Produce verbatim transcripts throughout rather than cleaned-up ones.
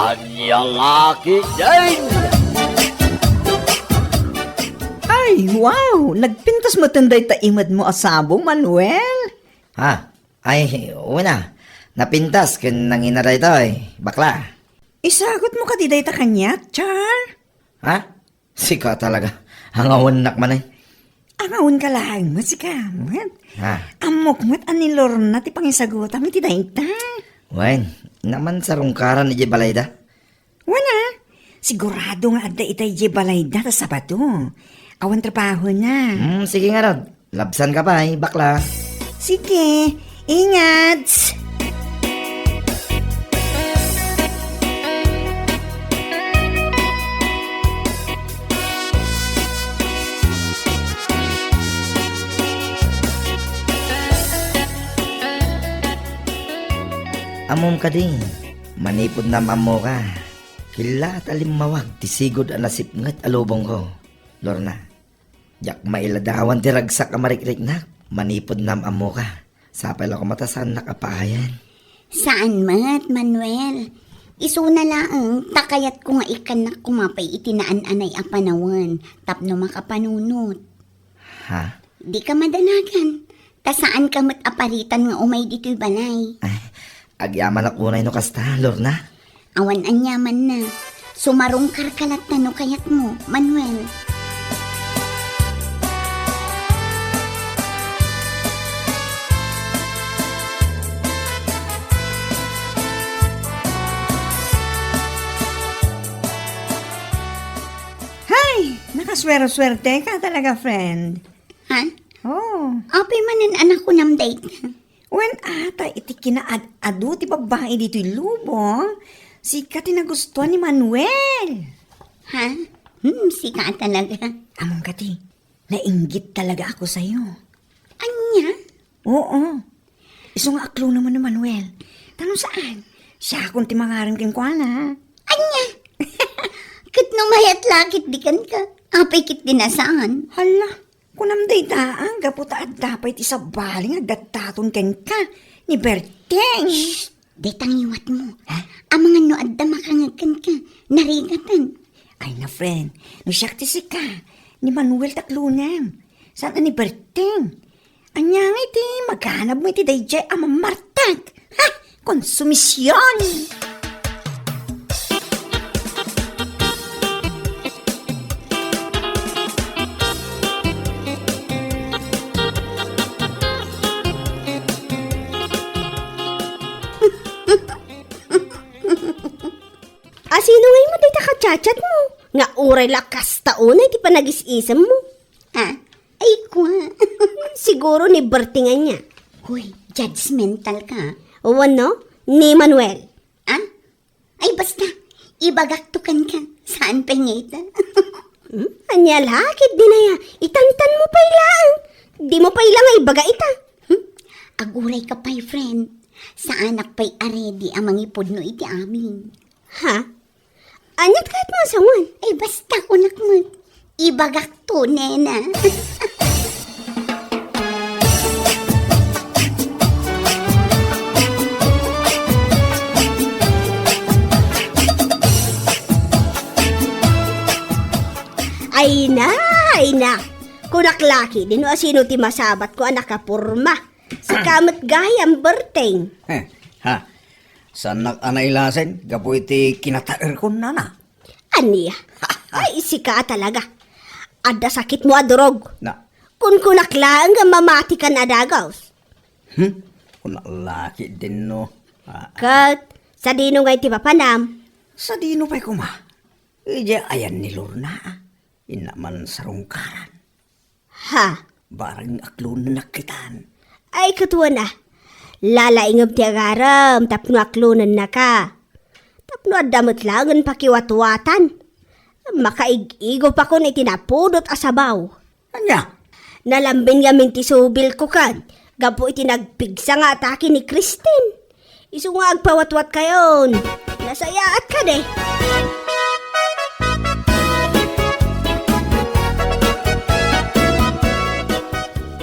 Ania nga ketdin? Ay, wow! Nagpintas metten dayta imedmo a sabo, Manuel? Ha? Ay, wen a. Napintas ken nangina daytoy, bakla. Isagutmo kadi dayta kaniak, Char? Ha? Sika talaga. Angawennak manen. Angawenka laeng met sika met. Ha? Ammok met a ni Lorna ti pangisagutam iti dayta. Wen, naman sarungkaran idiay balayda. Wen a, sigurado nga adda ita idiay balayda ta Sabado. Awan trabahona. Hmm, sige ngarud. Labsanka pay, bakla. Sige, ingat! Ammom kadi, manipud naam-ammoka, killa ta limmawag ti sigud a nasipnget a lubongko, Lorna. Diak mailadawan ti ragsak a marikriknak manipud naam-ammoka. Sapay la koma ta saannak a paayan. Saan met, Manuel. Isuna laeng ta kayatko nga ikkannak koma pay iti naan-anay a panawen tapno makapanunot. Ha? Dika madanagan, ta saanka met a paritan nga umay ditoy balay. Ay, agyamanak unay no kasta, Lorna. Awan aniamanna. Sumarungkarka latta no kayatmo, Manuel. Hay! Nakaswersuerteka talaga, friend. Ha? Oh. Apay manen a nakunam dayta? Wen, ata iti kinaad-adu ti babbai ditoy lubong, sika ti nagustuan ni Manuel. Ha? Hmm, sika talaga. Ammom kadi, nainggit talaga ako sayo. Ania? Oo. Isu nga aklonam ni Manuel. Ta no saan, siakon ti mangarem kenkuana. Ania? Ket no mayat la ketdi kenka, apay ketdi a saan? Hala, kunam dayta, gapu ta adda pay ti sabali nga agdattaton kenka ni Berteng. Shh! Dayta ngiwatmo. Ha? Amangan no adda makangeg kenka, narigatan. Ay na, friend, no siak ti sika, ni Manuel ti aklonam. Saan a ni Berteng? Ania ngay ti maganabmo iti daydiay a mamartek? Ha? Konsumision! Asino ngay met dayta kachatchatmo? Nga uray la kasta unay ti panagis-isemmo? Ah, ay, kua. Siguro ni Berting ania. Hoy, judgmental ka. Wenno, ni Manuel. Ah? Ay, basta, ibagakto kenka. Saan pay ngay ta? Hmm? Ania la ketdi aya? Itantanmo pay laeng. Dimo pay la nga ibaga ita. Hmm? Agurayka pay, friend. Saanak pay a ready a mangipudno iti amin. Ha? Aniat kayatmo a sanguan? Ay, basta kunak met. Ibagakto, nena. Ay na, ay na. Kunak la ketdi no asino ti masabatko a nakaporma. Sika met gayam, Berteng. Ha? Saannak a nailasin gapu iti kinataerkon, nana. Ania? Ay, sika talaga. Adda sakitmo a durog. Na. Kunkunak laeng nga mamatikan a dagus. Hmm? Kunak la ketdin no. Ah. Ket, sadino ngay ti papanam? Sadino pay koma? Idiay ayan ni Lorna. Inna man sarungkaran. Ha? Barang aklonennak kitan. Ay, ket wen a. Lalaingem ti agarem tapno aklonennaka. Tapno adda met laengen pakiwatwatan. Makaig-igupakon iti napudot a sabaw. Ania? Nalambin ngamin ti subilko ken gapu iti nagpigsa nga atake ni Christine. Isu nga agpawatwatkayon. Nasayaat kadi.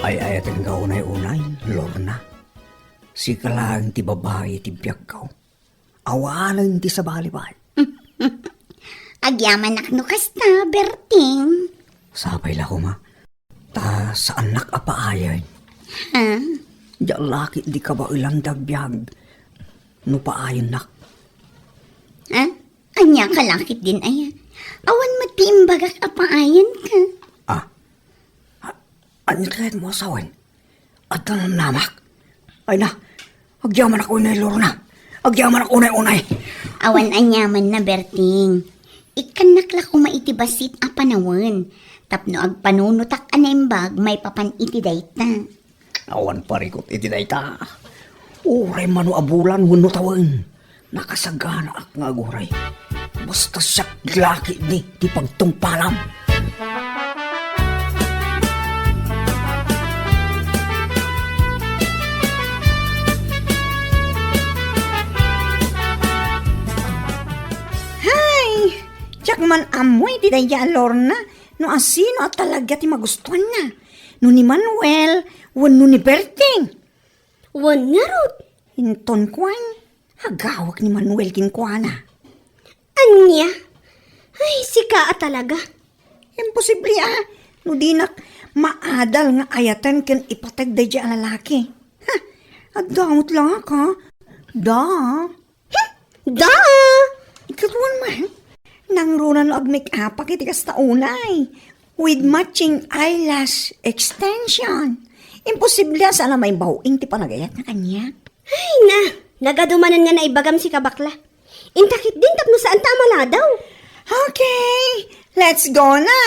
Ay-ayatenka unay-unay, Lorna. Sika laeng ti babai ti biagko. Awanen ti sabali pay. Agyamanak no kasta, Berting. Sapay la koma. Ta saannak a paayen. Ha? Diak la ketdi kabaelan ti agbiag no paayennak. Ha? Ania ka la ketdin aya? Awan met ti imbagak a paayenka. Ah, a-, ania ti kayatmo a sawen? Adda namnamak? Ay na, agyamanak unay, Lorna. Agyamanak unay, unay. Awan aniamanna, Berting. Ikkannak la koma iti bassit a panawen. Tapno agpanunotak a naimbag maipapan iti dayta. Awan parikut iti dayta. Uray mano a bulan wenno tawen, nakasaganaak nga aguray. Basta siak la ketdi ti pagtungpalam. Hay! Diak man ammo iti dayta a Lorna no asino a talaga ti magustuanna. No ni Manuel wenno ni Berting. Wen ngarud. Inton kuan, agawek ni Manuel kenkuana. Ania? Ay, sika a talaga. Imposible a, no dinak maadal nga ayaten ken ipateg daydiay a lalaki. Ha, adda met la ka. Da. Hmm, da! Ikaduan man, nangruna no agmake-upak iti kasta unay, with matching eyelash extension. Imposible a saan a maibaw-ing ti panagayatna kaniak. Ay na, nagadu manen nga naibagam sika, bakla. Inta ketdin tapno saanta a maladaw. Okay, let's go na!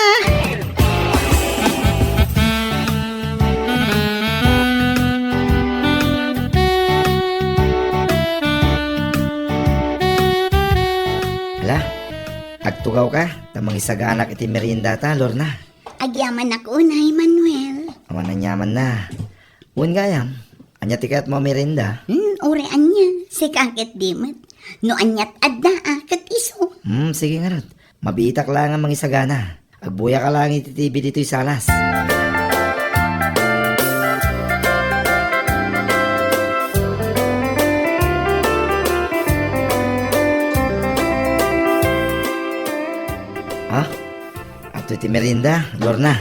Hala, agtugawka ta mangisaganak iti meriendata, Lorna. Agyamanak unay, Manuel. Awan aniamanna. Wen gayam, ania ti kayatmo a merienda? Hmm, uray ania, sika ketdi met. No aniat adda a, ket isu. Hmm, sige ngarud. Mabiitak laeng a mangisagana. Agbuyaka laeng iti T V ditoy salas. Ah, adtoy ti merienda, Lorna.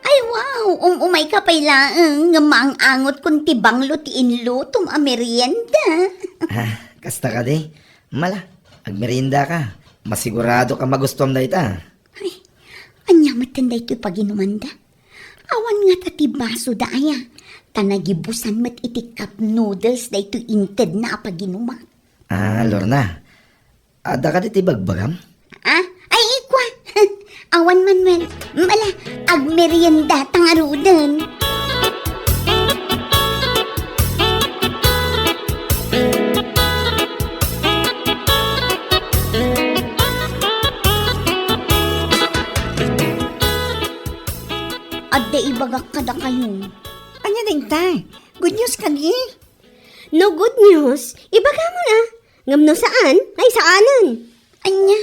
Ay, wow! Um-umayka pay laeng nga maang-angotkon ti banglo ti inlutom a merienda. Ah, kasta kadi? Mala, agmeriendaka. Masiguradoka magustuam dayta. Ay, ania metten daytoy paginumanda? Awan ngata ti basoda aya, ta nagibusan met iti cup noodles daytoy intedna a paginumak. Ah, Lorna, adda kadi ti bagbagam? Ah? Ay, ikua. Awan, Manuel. Mala, agmeriendata ngaruden. Adda ibagak kadakayo. Ania dayta? Good news kadi? No good news, ibagamon a. Ngem no saan, ay saanen. Ania?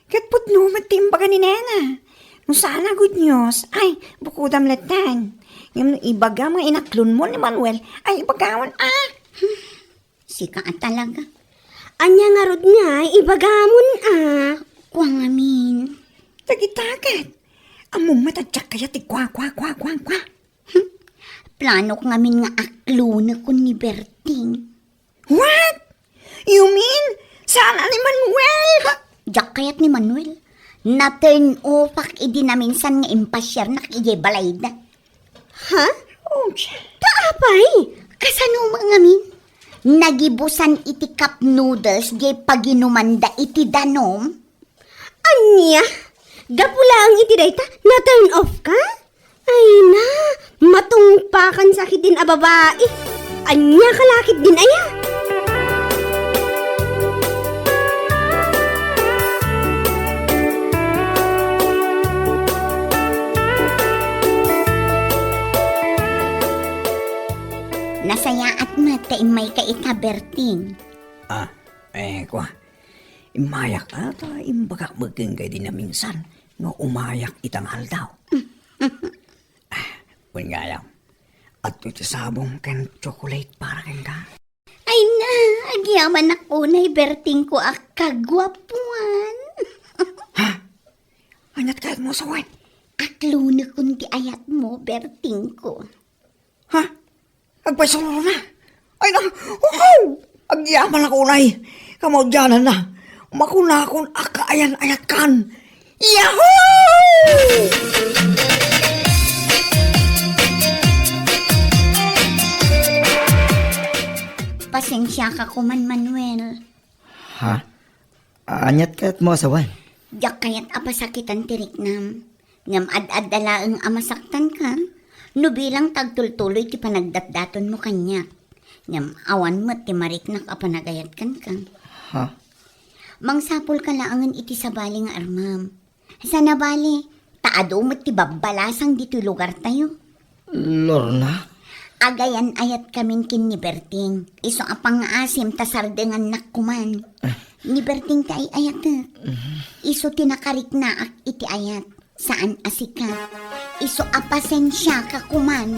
Ket pudno met ti imbaga ni nena. No saan a good news, ay, bukodam latten. Ngem no ibagam nga inaklonmo ni Manuel, ay, ibagam a. Sika a talaga. Ania ngarud nga, ibagamon a. Kua ngamin. Dagita ket. Ammom met a diak kayat ti kua, kua, kua, kua, kua. Hmm. Planok ngamin nga aklonekon ni Berting. What? You mean, saan a ni Manuel? Ha? Diak kayat ni Manuel. Na-turn off-ak idi naminsan nga impasiarnak idiay balayda. Ha? Oh, ta apay? Kasano man ngamin? Nagibusan iti cup noodles diay paginumanda iti danum? Ania? Gapu laeng iti dayta, na-turn off ka? Ay na, matungpakan sa ketdin a babai. Ania ka la ketdin aya? Nasayaat met ta immayka ita, Berting. Ah, eh, kua. Immayak, ah, ta imbagak met kenka idi naminsan nga umayak ita nga aldaw. Ah, wen gayam, adtoy ti sabong ken chocolate para kenka. Ay na, agyamanak unay, Bertingko a kaguapuan. Aniat kayatmo a sawen? Aklonekon ti ayatmo, Bertingko. Ha? Agpayso, Lorna? Ay na, wow! Agyamanak unay. Kamaudiananna, makunakon a kaayan-ayatkan. Yahoo! Pasensiaka koman, Manuel. Ha? Aniat kayatmo a sawen? Diak kayat a pasakitan ti riknam. Ngem ad-adda laeng a masaktanka no bilang ta agtultuloy ti panagdatdatonmo kaniak. Ngem awan met ti mariknak a panagayat kenka. Ha? Mangsapulka laengen iti sabali nga armam. Sana bale, ta adu met ti babbalasang ditoy lugartayo. Lorna? Agayan-ayatkamin ken ni Berting. Isu a pangngaasim ta sardengannak koman. Eh. Ni Berting ti ay-ayatek. Mhm. Isu ti nakariknaak iti ayat. Saan a sika. Isu a pasensiaka koman.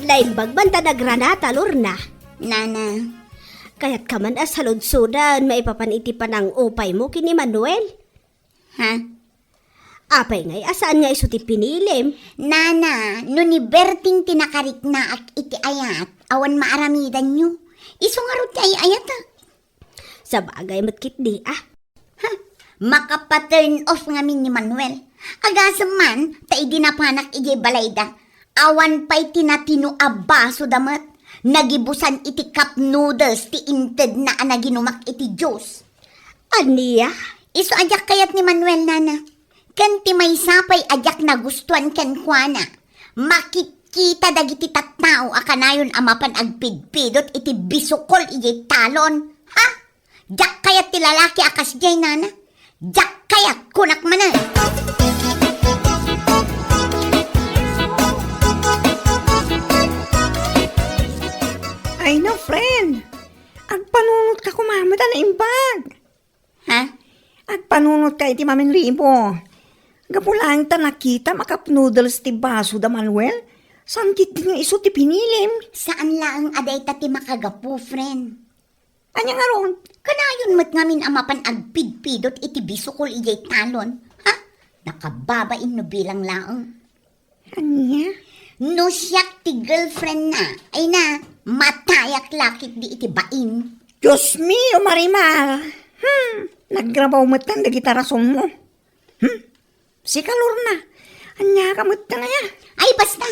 Naimbag man ta nagranata, Lorna. Nana. Kayatka man a saludsodan maipapan iti panang-upaymo ken ni Manuel? Ha? Apay ngay a saan nga isu ti pinilim? Nana, no ni Berting ti nakariknaak iti ayat, awan maaramidanyo. Isu ngarud ti ay-ayatek. Sabagay met ketdi, ah. Ha? Makapa-turn off ngamin ni Manuel. Agasem man, ta idi napanak idiay balayda, awan pay tinatino a basoda met. Nagibusan iti cup noodles ti intedna a naginumak iti juice. Ania? Isu a diak kayat ni Manuel, Nana. Ken ti maysa pay a diak nagustuan kenkuana, makitkita dagiti tattao a kanayon a mapan agpidpidot iti bisukol idiay talon. Ha? Diak kayat ti lalaki a kasdiay, Nana. Diak kayat, kunak manen. Ay, no, friend. Agpanunotka koma met a naimbag. Ha? Agpanunotka iti maminribo. Gapu laeng ta nakitam a cup noodles ti baso da Manuel, saan ketdi nga isu ti pinilim. Saan laeng a dayta ti makagapu, friend. Ania ngarud? Kanayon met ngamin a mapan agpidpidot iti bisukol idiay talon. Ha? Nakababain no bilang laeng. Ania? No siak ti girlfriend na, ay na, matayak la ketdi iti bain. Dios mio, Marimar! Hmm, nagrabaw metten dagita rasonmo. Hmm? Sika, Lorna, ania ka metten aya? Ay, basta!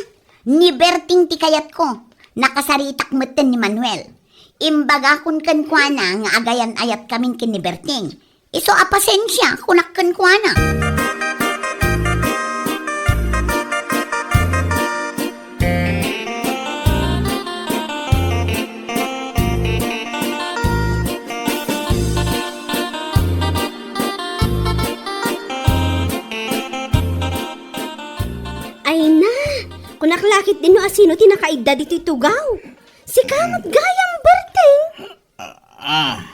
Ni Berting ti kayatko. Nakasaritak metten ni Manuel. Imbagakon kenkuana nga agayan-ayatkamin ken ni Berting. Isu a pasensia, kunak kenkuana. Ay na, kunak la ketdi no asino ti nakaidda ditoy tugaw. Sika met gayam, Berting. Ah.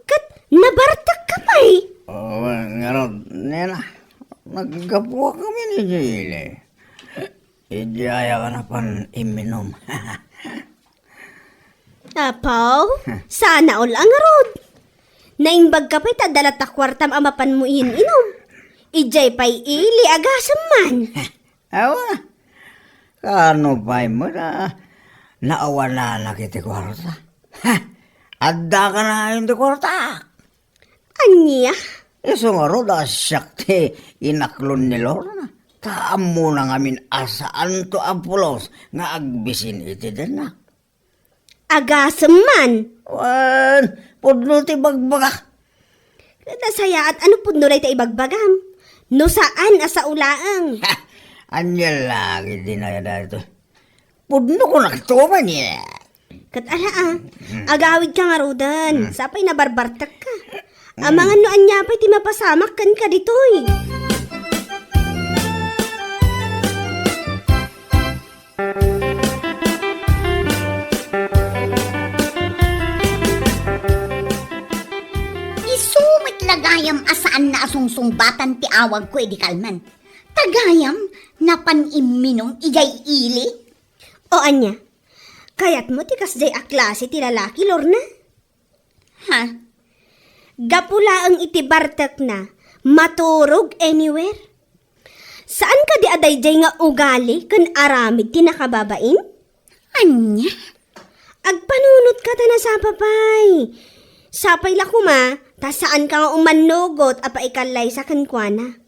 Ket nabartekka pay? Oh, ngarud, nena, naggapuak kami ni Jilly. Idiay a napan imminum. Apaw, sana all a ngarud. Naimbagka pay ta adda latta kuartam a mapanmo iyinum. Idiay pay ili, agasem man. Awa, kano pay met a naawananak iti kuarta? Ha? Adda kanayon ti kuarta? Ania? Isu ngarud a siak ti inaklon ni Lorna. Ta ammona ngamin a saanto a pulos nga agbisin iti dennak. Agasem man. Wen, pudno ti bagbaga. Nasayaat, ano pudno dayta ibagbagam? No saan a sao laeng. Ha! Ania la ketdi daytoy? Pudno ko naktuman, eh. Ket ala, ah. Mm. Agawidka ngaruden. Mm. Sapay nabarbartekka. Mm. Amangan no ania pay ti mapasamak kenka ditoy. Isu met la gayam a saanna a sungsungbatan ti awagko idi kalman. Ta gayam, napan imminum idiay ili? O ania? Kayatmo ti kasdiay a klase ti lalaki, Lorna? Ha? Gapu laeng iti bartekna, maturog anywhere? Saan kadi a daydiay nga ugali ken aramid ti nakababain? Ania? Agpanunotka ta nasapa pay. Sapay la koma, ta saanka nga umannugot a paikallaysa kenkuana.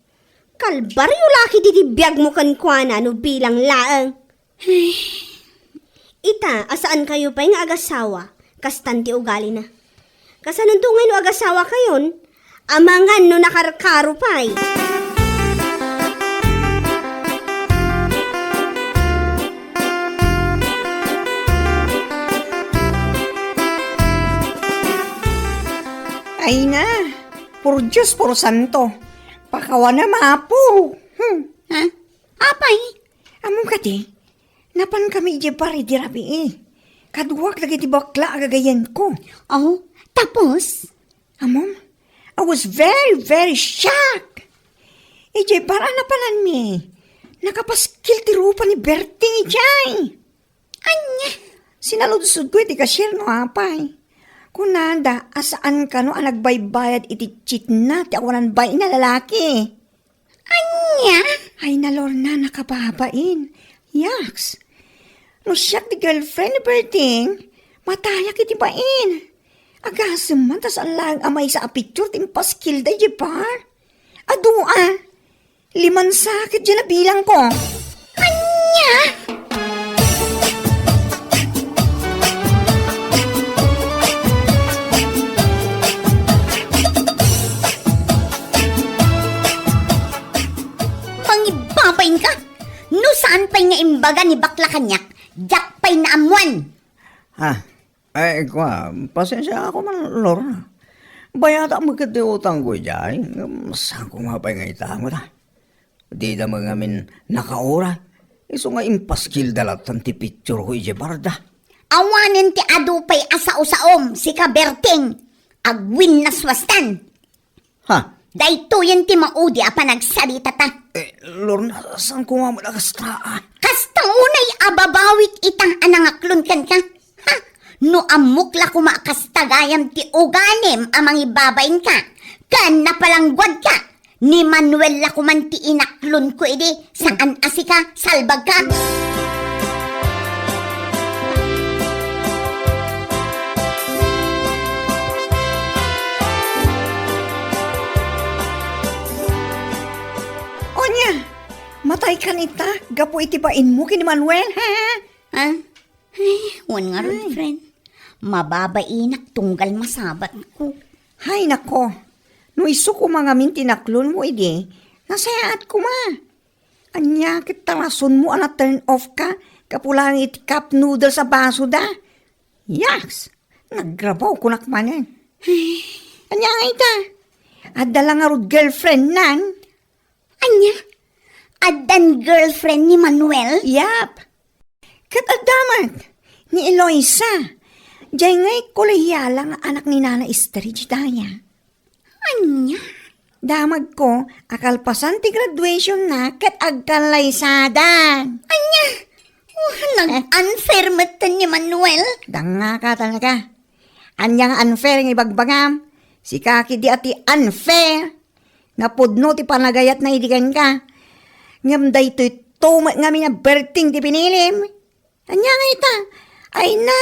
Kalbario la ketdi ti biagmo kenkuana no bilang laeng. Ita, a saankayo pay nga agasawa, kastan ti ugalina. Kasanonto ngay no agasawakayon, amangan no nakarkaro pay. Ay na, por Dios, por santo, pakawana, Apo. Hmm. Ha? Apay? Ammom kadi, napankami idiay bar idi rabii. Kaduak dagiti bakla a gagayyemko. Oh, tapos? Ammom, I was very, very shocked. Idiay bar a napananmi, nakapaskil ti rupa ni Berting idiay. Ania? Sinaludsodko iti cashier no apay. Kunada a saan kano a nagbaybayad iti cheatna ti awanan bain a lalaki. Ania? Ay, na, Lorna, nakababain. Yaks. No siak ti girlfriend ni Berting, matayak iti bain. Agasem man ta saan laeng a maysa a picture ti impaskilda idiay bar. Adu a. Limansa ket diay nabilangko. Ania? Mangibabainka? No saan pay nga imbaga ni bakla kaniak, diak pay naammuan. Ha? Ay, kua, pasensiaak man, Lorna. Bayatak met ket ti utangko idiay, ngem saan koma pay nga ita met, a? Dida met ngamin nakauray, isu nga impaskilda lattan ti pictureko idiay barda. Awanen ti adu pay a sao-saom, sika Berting. Agwinnaswastan. Ha? Daytoyen ti maudi a panagsaritata. Eh, Lorna, saan koma met a kasta, a? Kasta unay a babawik ita a nangaklon kenka. Ha? No ammok la koma a kasta gayam ti ugalim a mangibabainka, ken napalangguadka, ni Manuel la koman ti inaklonko idi, saan a sika, salbagka. Ania, mataykan ita gapu iti bainmo ken ni Manuel, ha? Ha? Ay, wen ngarud, Ay. friend. Mababainak tunggal masabatko. Hay nako, no isu koma ngamin ti naklonmo idi, nasayaat koma. Ania ket ta rasonmo a na-turn off ka gapu laeng iti cup noodles a basoda? Yaks! Nagrabaw kunak manen. Ania nga ita? Adda la ngarud girlfriendnan? Ania? Addan girlfriend ni Manuel? Yap. Ket adda met ni Eloisa. Diay ngay kolehiala nga anak ni Nana Esther dayta. Ania? Damagko a kalpasan ti graduationna ket agkallaysadan. Ania? Oh, nag-unfair metten ni Manuel. Dangngaka talaga. Ania nga unfair nga ibagbagam? Sika ketdi a ti unfair. Napudno ti panagayatna idi kenka. Ngem daytoy to met ngamin a Berting ti pinilim. Ania nga ita? Ay na,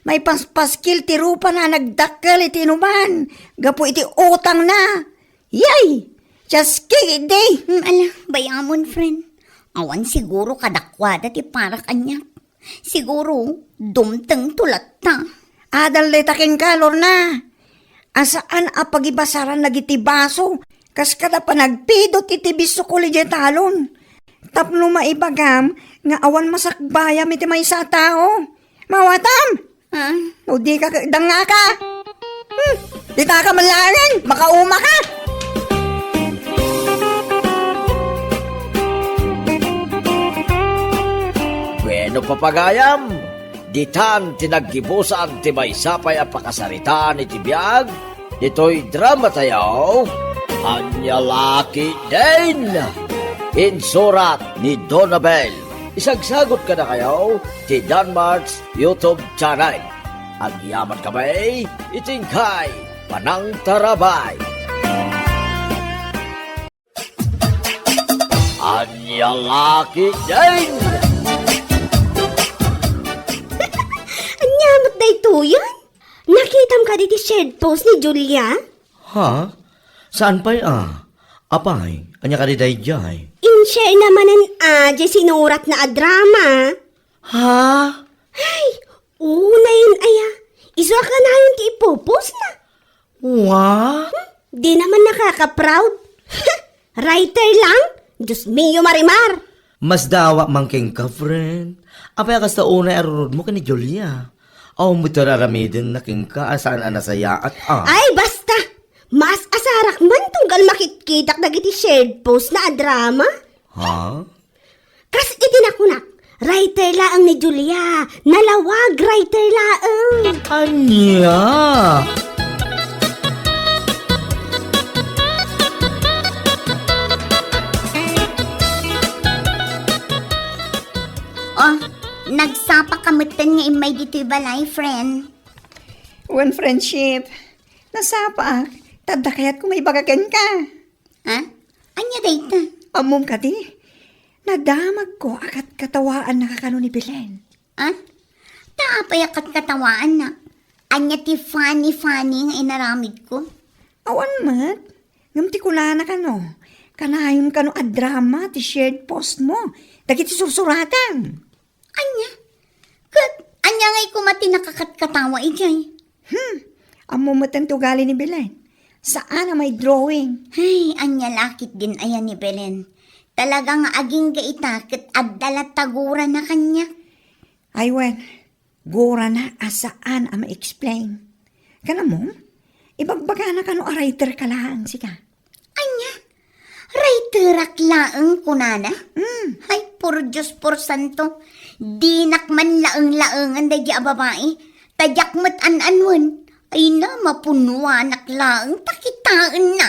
maipaspaskil ti rupana a nagdakkel iti inuman gapu iti utangna. Yay! Just kidding! Hmm, ala, bayamon, friend. Awan siguro kadakuada ti parak aniak. Siguro, dumtengto latta. Adal dayta kenka, Lorna. A saan a pagibasaran dagiti baso, kas kada panagpidot iti bisukol idiay talon. Tapno maibagam nga awan masakbayam iti maysa a tao. Mawatam! Ah? No di ka, dangngaka! Hmm, ditaka man laengen, makauma ka! Bueno, papagayam, ditan ti naggibusan ti maysa pay a pakasaritaan iti biag ditoy drama tayo, Ania La Ketdin. Insurat ni Donabel. Isagsagot kadakayo ti Danmart's YouTube channel. Agyaman kami iti inkay panangtarabay. Ania la ketdin? Ania met daytoyen? Nakitam kadi ti shared post ni Julia? Ha? Saan pay a? Apay, ania kadi daydiay? In-share na manen a, jay sinuratna a drama. Ha? Ay, unayen aya. Isu a kanayon ti ipupostna. Wa? Hmm, di naman nakaka-proud. Writer lang? Diyos mio, Marimar! Masdawak man kenka, friend. Apay a kasta unay a rurudmo ken ni Julia? Awan met ti ar-aramidenna kenka a saan a nasayaat, a. Ay, basta! Maasarak man tunggal makitkitak dagiti shared post na a drama. Ha? Kas iti nakunak, writer laeng ni Julia, nalawag writer laeng. Ania? Oh, nagsapaka metten nga immay ditoy balay, friend. Wen, friendship, nasapaak, ta adda kayatko nga ibaga kenka. Ha? Ania dayta? Ammom kadi, nadamagko a katkatawaannaka kano ni Belen. Ha? Ta apay a katkatawaanna? Ania ti funny-funny nga inaramidko? Awan met. Ngem ti kunana kano, kanayon kano a drama ti shared post mo dagiti sursuratan. Ania? Ket ania ngay koma ti nakakatkatawa idiay? Hmm, ammom metten ti ugali ni Belen. Saan a may drawing. Ay, ania la ketdin aya ni Belen? Talaga nga agingga ita ket adda la ta gurana kaniak. Ay wen, gurana a saan a ma-explain. Ken ammom, ibagbagana kano a writer ka laeng sika. Ania? Writerak laeng kunana? Hmm. Ay, por Dios, por santo. Dinak man laeng-laengen daydi a babai. Ta diak met an-anuen. Ay na, mapunnoanak laeng ta kitaenna.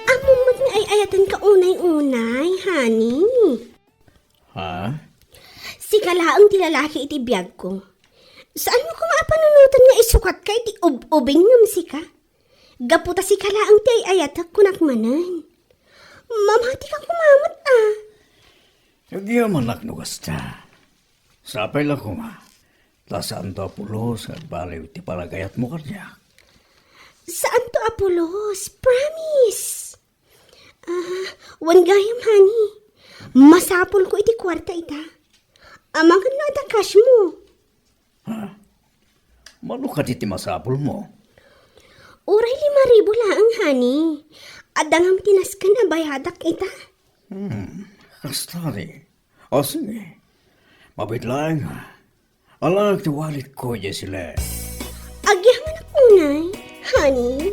Ammom met nga ay-ayatenka unay-unay, honey. Ha? Sika laeng ti lalaki iti biagko. Saanmo koma a panunoten nga isukatka iti ub-ubing ngem sika? Gapu ta sika laeng ti ay-ayatek, kunak manen. Mamatika koma met a. Agyamanak no kasta. Sapay la koma, ta saanto a pulos nga agbaliw ti panagayatmo kaniak. Saanto a pulos, promise. Ah, wen gayam, honey. Masapulko iti kuarta ita. Amangan no adda cash mo. Ha? Mano kadi ti masapulmo? Uray lima ribu laeng, honey. Adda ngem ti nasken a bayadak ita. Hmm, kasta di. O, sige. Mabiit laeng, ha? Alaek ti walletko idiay silek. Agyamanak unay, honey.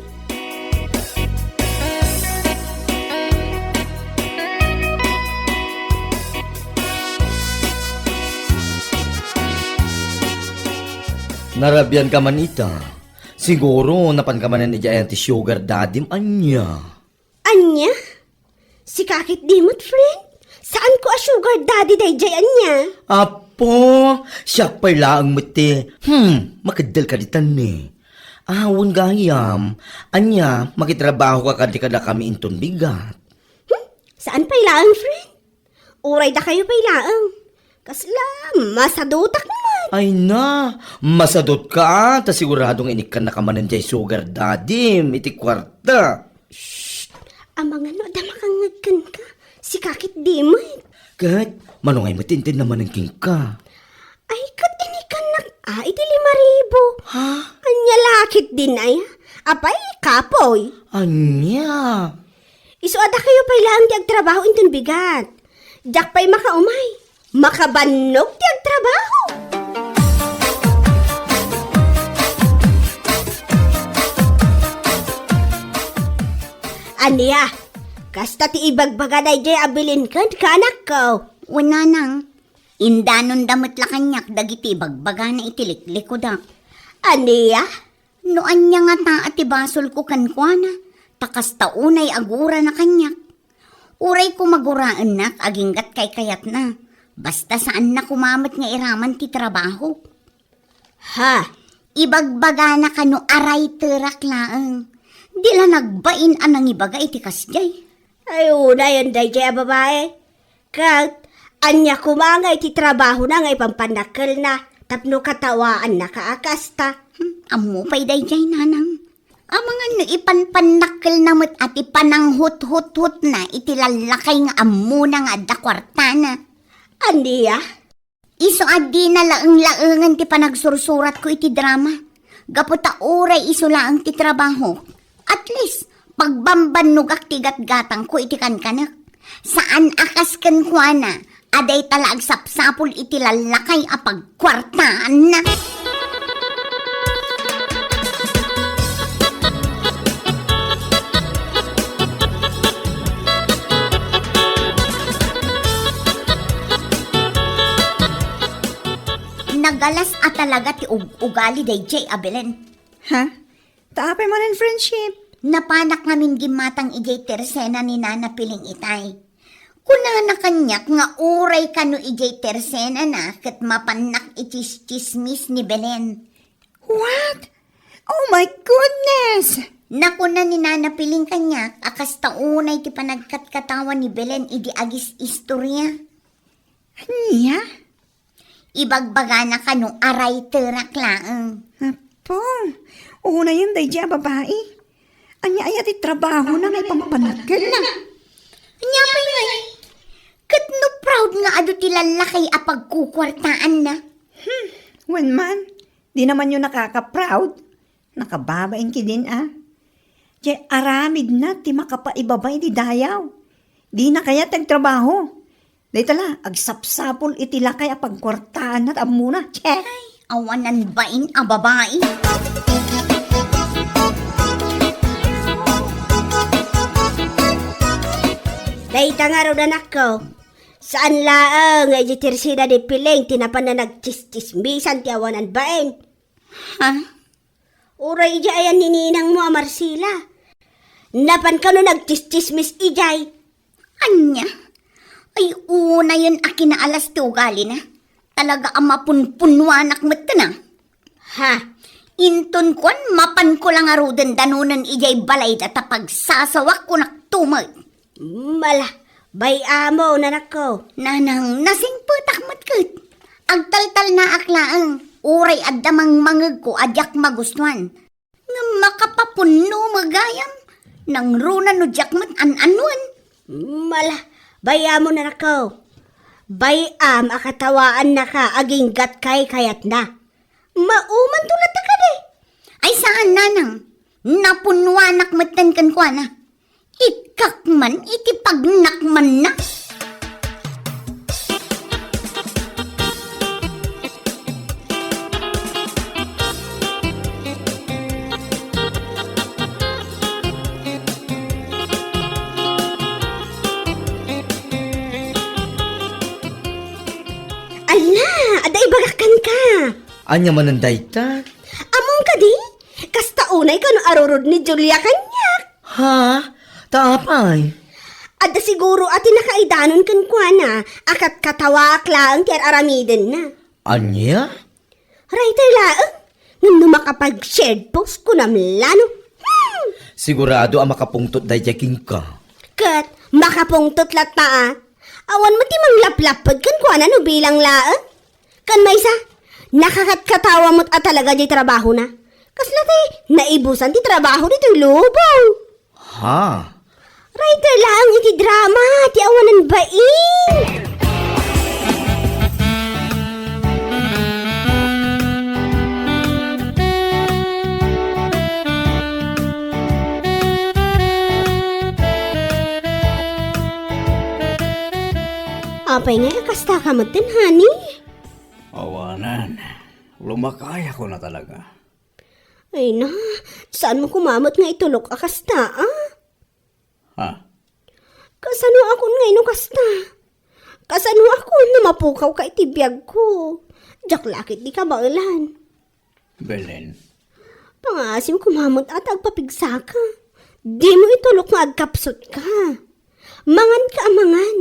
Narabian ka man ita. Siguro, napan ka manen idiay ayan ti sugar daddy-m, ania? Ania? Sika ketdi met, friend? Saanko a sugar daddy daydiay, ania? Apo, siak pay laeng met ti, hmm, makeddel kadi tanni. Awan gayam, ania, makitrabaho ka kadi kadakami inton bigat. Hmm? Saan pay laeng, friend? Uray dakayo pay laeng. Kasla, masadutak met. Ay na, masadut ka, ta sigurado nga inikkannaka manen diay sugar daddy-m iti kuarta. Shh! Amangan no adda makangngeg kenka. Sika ketdi met. Ket, mano ngay met ti intedna manen kenka? Ay, ket inikannak a iti lima ribu. Ha? Ania la ketdin aya? Apay, kapoy. Ania? Isu a dakayo pay laeng ti agtrabaho inton bigat. Diak pay makaumay. Makabannog ti agtrabaho. Ania? Kasta ti ibagbaga daydiay a Belen kenka, anakko. Wen, nanang. Indanonda met la kaniak dagiti ibagbagana iti liklikudak. Ania? No ania ngata a ti basolko kenkuana, ta kasta unay a gurana kaniak. Uray koma guraennak aginggat kaykayatna, basta saanna koma met nga iraman ti trabaho. Ha? Ibagbagana kano a writerak laeng. Di la nagbain a nangibaga iti kasdiay. Ay, unayen daydiay a babai. Ket, ania koma nga iti trabahona nga ipampannakkelna tapno katawaannaka a kasta? Hmm, ammo pay daydiay, nanang. Amangan no ipanpannakkelna met a ti pananghuthutna iti lallakay nga ammona nga adda kuartana. Ania? Isu a dina laeng-laengen ti panagsursuratko iti drama. Gapu ta uray isu laeng ti trabaho. At least, pagbambannogak ti gatgatangko iti kankanek. Saan a kas kenkuana, a dayta la agsapsapul iti lallakay a pagkuartaanna. Nagalas a talaga ti ug-, ugali daydiay a Belen. Ha? Ta apay manen, friendship? Napanak ngamin gimmatang idiay tersena ni Nana Piling itay. Kunana kaniak nga uray kano idiay tersenana ket mapannak iti tsismis ni Belen. What? Oh my goodness! Nakuna ni Nana Piling kaniak a kasta unay ti panagkatkatawa ni Belen idi agis-istoria. Ania? Ibagbagana kano a writerak laeng. Apo, unayen daydiay a babai. Ania aya ti trabahona nga ipampannakkelna? Ania pay ngay? Ket no proud nga adu ti lallakay a pagkukuartaanna? Hmm, wen man, dina man nakaka-proud. Nakababain ketdin a. Diay aramidna ti makapaibaba iti dayaw. Dina kayat ti agtrabaho. Dayta la, agsapsapul iti lakay a pagkuartaanna ta ammona. Che! Ay, awanan bain a babai. Dayta ngarud, anakko. Saan laeng nga idiay tersena ni Piling ti napanna nagtsistsismisan ti awanan bain. Ha? Uray idiay ayan ni ninangmo a Marcela. Napan kano nagtsistsismis idiay. Ania? Ay, unayen a kinaalas ti ugalina. Talaga a mapunpunuanak met kano. Ha? Inton kuan, mapanko la ngaruden danonen idiay balayda ta pagsasawak kunakto met. Mala, bay-am, nanakko. Nanang, nasingpetak met ket. Agtaltalnaak laeng, uray adda mangmangegko a diak magustuan. Ngem makapapunno met gayam, nangruna no diak met an-anuen. Mala, bay-am, nanakko. Bay-am a katawaannaka aginggat kaykayatna. Maumanto latta kadi. Ay, saan, nanang. Napunnuanak metten kenkuana. Ikkak man iti pagnakmanna. Ala, adda ibagak kenka. Ania manen dayta? Ammom kadi? Kasta unay kano arurod ni Julia kaniak. Ha? Ta apay? Adda siguro a ti nakaidanon kenkuana a katkatawaak laeng ti ar-aramidenna. Ania? Writer laeng. Ngem no makapag-shared post, kunam la no. Hmm! Sigurado a makapungtot daydiay kenka. Ket makapungtot latta a. Awan met ti manglaplapped kenkuana no bilang laeng. Ken maysa, nakakatkatawa met a talaga diay trabahona. Kasla ti naibusan ti trabaho ditoy lubong. Ha? Writer laeng iti drama ti awanan bain. Apay ngay a kasta ka metten, honey? Awanan. Lumakayakon a talaga. Ay na, saan mo kumamet nga itulok a kasta, a? Ha? Kasanoakon ngay no kasta? Kasanoakon no mapukawka iti biagko? Diak la ketdi kabaelan. Belen. Pangaasim koma met a ta agpapigsaka. Dimo itulok nga agkapsutka. Manganka a mangan,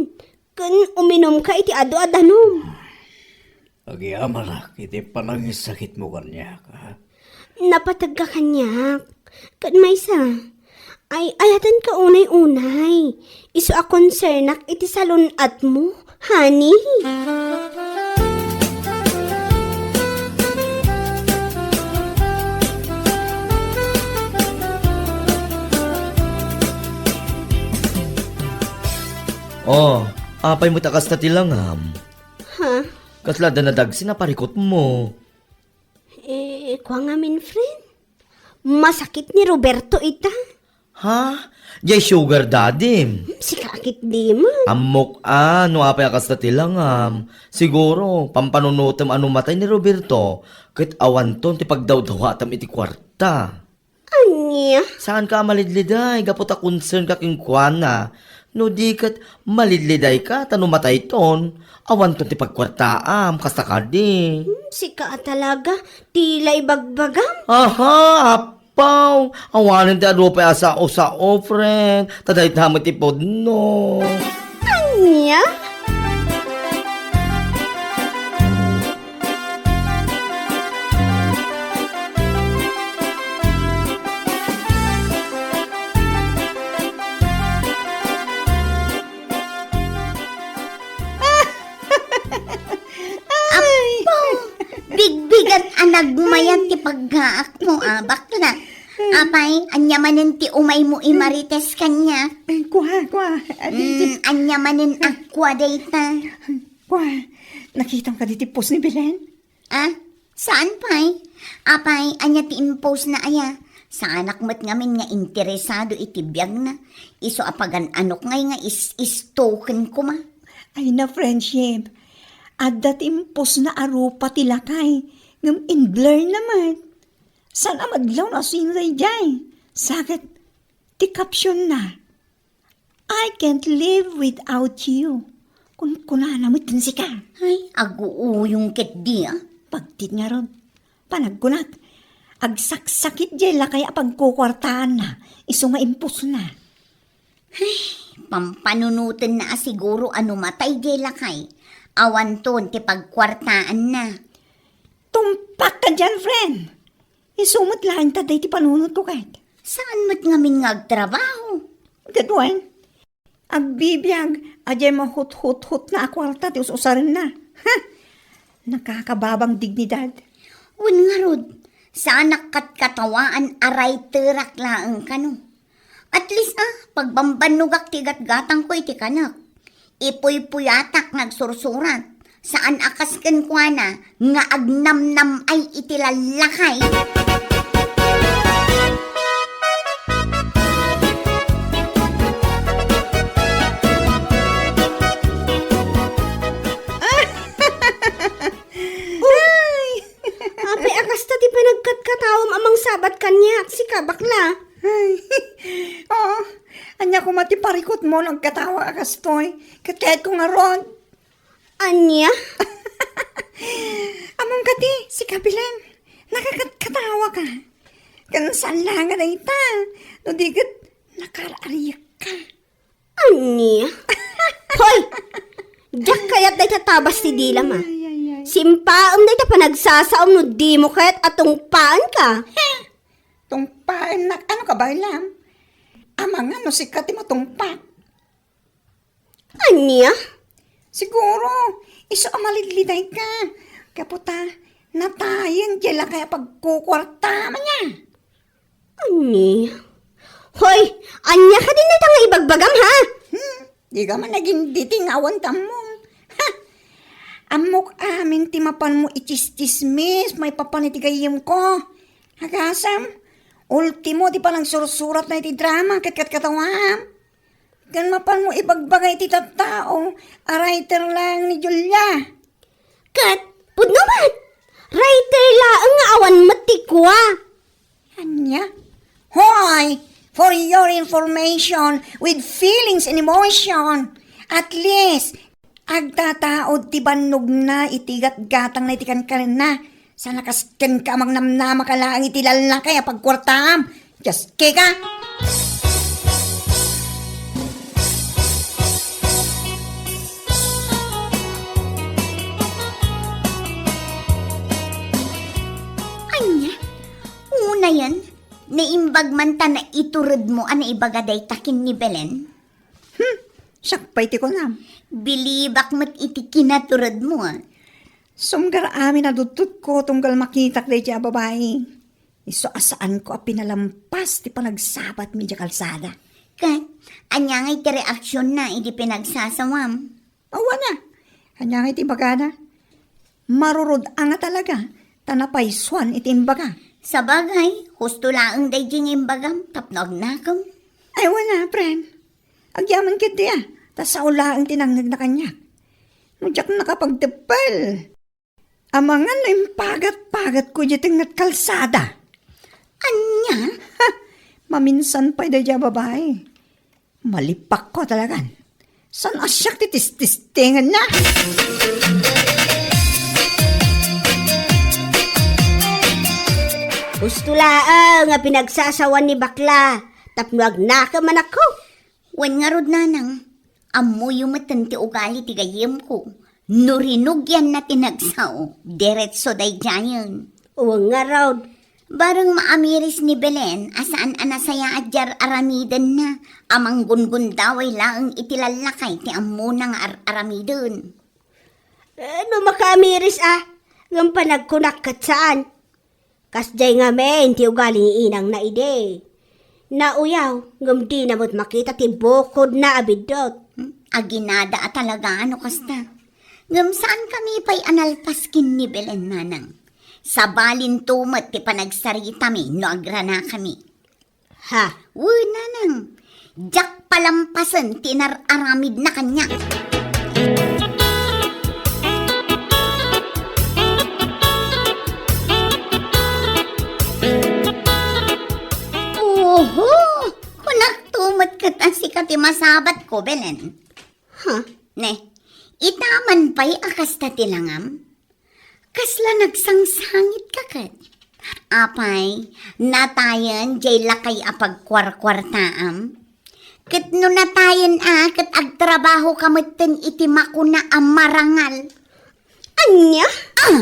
ken uminumka iti adu a danum. Agyamanak iti panangisakitmo kaniak, a? Napategka kaniak. Ket maysa, ay-ayatenka unay-unay. Isu a konsernak iti salun-atmo, honey. Oh, apay met a kasta ti langam? Ha? Kasla adda nadagsen a parikutmo? Eh, kua ngamin, friend. Masakit ni Roberto ita. Ha? Jay sugar daddy? Hmm, sika ketdi man. Ammok a, no apay a kasta ti langam. Siguro, pampanunotem a no matay ni Roberto, ket awanton ti pagdawdawatem iti kuarta. Ania? Saanka a malidliday gapu ta concern ka kenkuana. No di ket malidliday ka ta no matayton, awanton ti pagkuartaam, kasta kadi. Hmm, sika a talaga, ti la ibagbagam? Aha, apaw! Awanen ti adu pay a sao-sao, friend. Ta dayta met ti pudno. Ania? Apo, bigbigat a nagmayat ti paggaakmo, a, bakla. Apay, ania manen ti umaymo i Marites kaniak? Ay, kua, kua. Adi, adi. Mm, ania manen a kua dayta? Kua, nakitam kadi ti post ni Belen? Ah, saan pay? Apay, ania ti impostna aya? Saanak met ngamin nga interesado iti biagna. Isu a pagan-anok ngay nga is-, istoken koma. Ay na, friendship. Adda ti impostna a rupa ti lakay, ngem in blur na met. Saan a madlaw no asino daydiay? Sa ket ti captionna, "I can't live without you." Kunkunana met ken sika. Ay, aguuyong ketdi, a. Pagtit ngarud. Panagkunak, agsaksakit jay lakay a pagkukuartaanna, isu nga impostna. Ay, pampanunotenna a siguro a no matay jay lakay, awanton ti pagkuartaanna. Tumpak ka dian, friend. Isu met laeng ta daydi panunotko ket. Saan met ngamin nga agtrabaho? Ket wen, agbibiag a diay mahuthuthotna a kuarta ti us-usarenna. Ha! Nakakababang dignidad. Wen ngarud, saanak katkatawaan a writerak laeng kano. At least, ah, pagbambannogak ti gatgatangko iti kanek. Ipuypuyatak nga agsursurat. Saan a kas kenkuana nga agnamnam-ay iti lallakay. Ay! Apay a kasta ti panagkatkatawam a mangsabat kaniak, sika, bakla? Ay, oo. Ania koma ti parikutmo no agkatawa a kastoy? Ket kayatko ngarud. Ania? Ammom kadi, sika Belen, nakakatkatawa ka. Ken saan la nga dayta, no di ket nakar-ariek ka. Ania? Hoy! Diak kayat dayta tabas ti dilam, a. Ay, ay, ay. Simpaem dayta panagsasaom no dimo kayat a tungpaenka. Tungpaennak? Ano ka, baylam? Amangan no sika ti matungpak. Ania? Siguro, isu a malidliday ka. Gapu ta, natayen diay lakay a pagkukuarta, ania? Ania? Hoy, ania kadin dayta nga ibagbagam, ha? Hmm, di ka man naging diting awan tammom. Ha? Ammok amin ti mapanmo itsistsismis maipapan iti gayyemko. Agasem, ultimo ti panagsursuratna iti drama ket katkatawaam. Ken mapanmo ibagbaga iti tattao a writer laeng ni Julia. Ket, pudno met, writer laeng nga awan met ti kua. Ania? Hoy! For your information, with feelings and emotion. At least, agtataud ti bannogna iti gatgatangna iti kankanenna. Sana kas kenka a mangnamnamaka laeng iti lallakay a pagkuartaam. Just kika! Ania? Unayen, naimbag man ta naituredmo a naibaga dayta ken ni Belen? Hmm, siak pay ti kunam. Bilibak met iti kinaturedmo, a. Sumgar amin a dutdutko tunggal makitak daydiay a babai. Isu a saanko a pinalampas ti panagsabatmi idiay kalsada. Ket, ania ngay ti reaksionna idi pinagsasawam? Awan a. Ania ngay ti ibagana? Marurod-ang a talaga, ta napaysuan iti imbaga. Sabagay, husto laeng daydiay nga imbagam tapno agnakem. Ay, awan a, friend. Agyaman ketdi a, ta sao laeng ti nangngegna kaniak. No diak nakapagteppel, amangan no impagat-pagatko idiay tengnga ti kalsada. Ania? Ha! Maminsan pay daydiay a babai. Malipakko talagan. Saan a siak ti tististengenna? Husto laeng a pinagsasawan ni bakla tapno agnakem a nakko. Wen ngarud, nanang, ammoyo metten ti ugali ti gayyemko. No rinugianna ti nagsao, diretso daydiayen. Wen ngarud. Bareng maamiris ni Belen a saan a nasayaat diay ar-aramidenna a manggungundaway laeng iti lallakay ti ammona nga ar-aramiden. Eh, no makaamiris a, ngem panagkunak ket saan. Kasdiay ngamin ti ugali ni inangna idi. Nauyaw, ngem dina met makita ti bukodna a biddut. Hmm? Aginada a talaga no kasta. Ngem saankami pay a nalpas ken ni Belen, nanang. Sabalinto met ti panagsaritami no agranakami. Ha? Wen, nanang. Diak palampasen ti inar-aramidna kaniak. Oho! Kunakto met ket a sika ti masabatko, Belen. Ha? Ne, ita man pay a kasta ti langam? Kasla nagsangsangitka ket? Apay, natayen diay lakay a pagkuarkuartaam? Ket no natayen a, ket agtrabahoka metten iti makuna a marangal. Ania? Ah!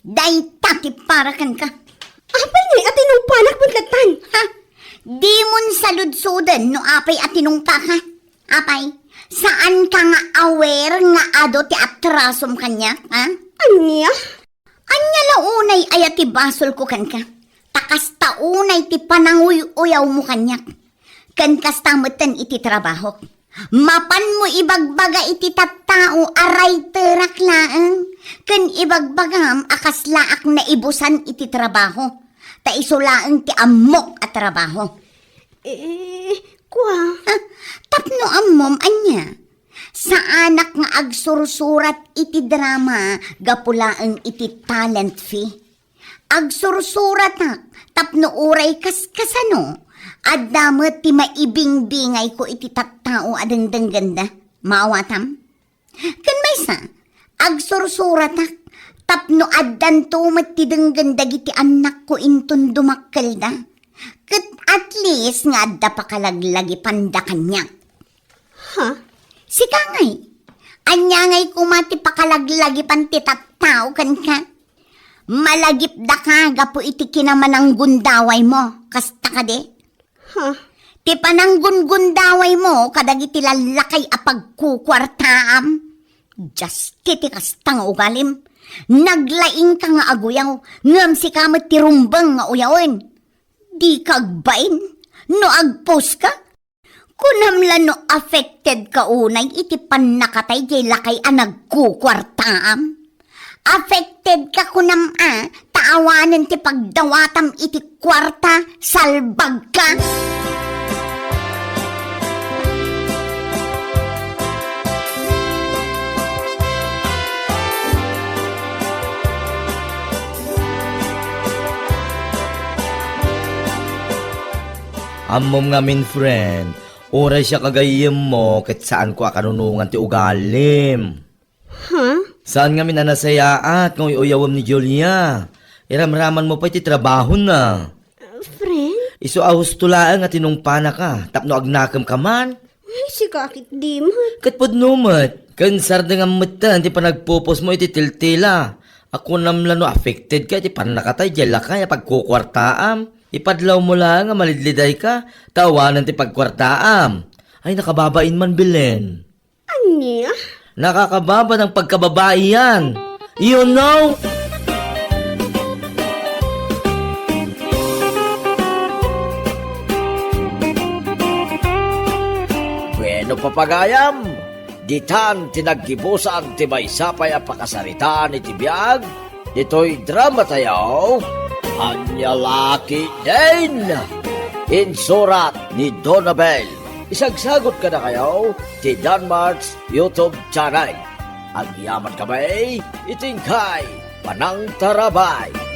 Dayta ti para kenka. Apay ngay a tinungpanak met lattan? Ha? Dimon saludsoden no apay a tinungpaka. Apay, saanka nga aware nga adu ti atrasom kaniak, ha? Ania? Ania la unay aya ti basolko kenka? Ta kasta unay ti pananguy-uyawmo kaniak. Ken kasta metten iti trabahok. Mapanmo ibagbaga iti tattao a writerak laeng, ken ibagbagam a kaslaak naibusan iti trabaho, ta isu laeng ti ammok a trabaho. Eh, kua? Ha? Tapno ammom, ania? Saanak nga agsursurat iti drama gapu laeng iti talent fee. Agsursuratak tapno uray kaskasano, adda met ti maibingbingayko iti tattao a dengdenggenda. Maawatam? Ken maysa, agsursuratak tapno addanto met ti denggen dagiti annakko inton dumakkelda. Ket at least nga adda pakalaglagipanda kaniak. Ha? Sika ngay, ania ngay koma ti pakalaglagipan ti tattao kenka? Malagipdaka gapu iti kinamananggundawaymo, kasta kadi? Ha? Ti pananggungundawaymo kadagiti lallakay a pagkukuartaam. Dios ti, ti kasta nga ugalim. Naglaingka nga aguyaw, ngem sika met ti rumbeng nga uyawen. Dika agbain no agpost ka? Kunam la no affected ka unay iti pannakatay diay lakay a nagkukuartaam? Affected ka kunam a ta awanen ti pagdawatam iti kuarta, salbag ka? Ammom ngamin, friend, uray siak a gayyemmo ket saanko a kanunongan ti ugalim. Ha? Saan ngamin a nasayaat nga uy-uyawem ni Julia? Iramramanmo pay ti trabahona. Ah, friend? Isu a husto laeng a tinungpanaka tapno agnakem ka man. Ay, sika a ket di met. Ket pudno met, ken sardengam metten ti panagpupusmo iti tiltila. A kunam la no affected ka iti pannakatay diay lakay a pagkukuartaam. Ipadlawmo laeng a malidliday ka, ta awanen ti pagkuartaam. Ay, nakababain man, Belen. Ania? Nakakababa ng pagkababaian. You know? Bueno, papagayam, ditan ti naggibusan ti maysa pay a pakasaritaan iti biag, ditoy drama tayo, Ania La Ketdin. Insurat ni Donabel. Isagsagot kadakayo ti Danmark's YouTube channel. Agyaman kami iti inkay panangtarabay.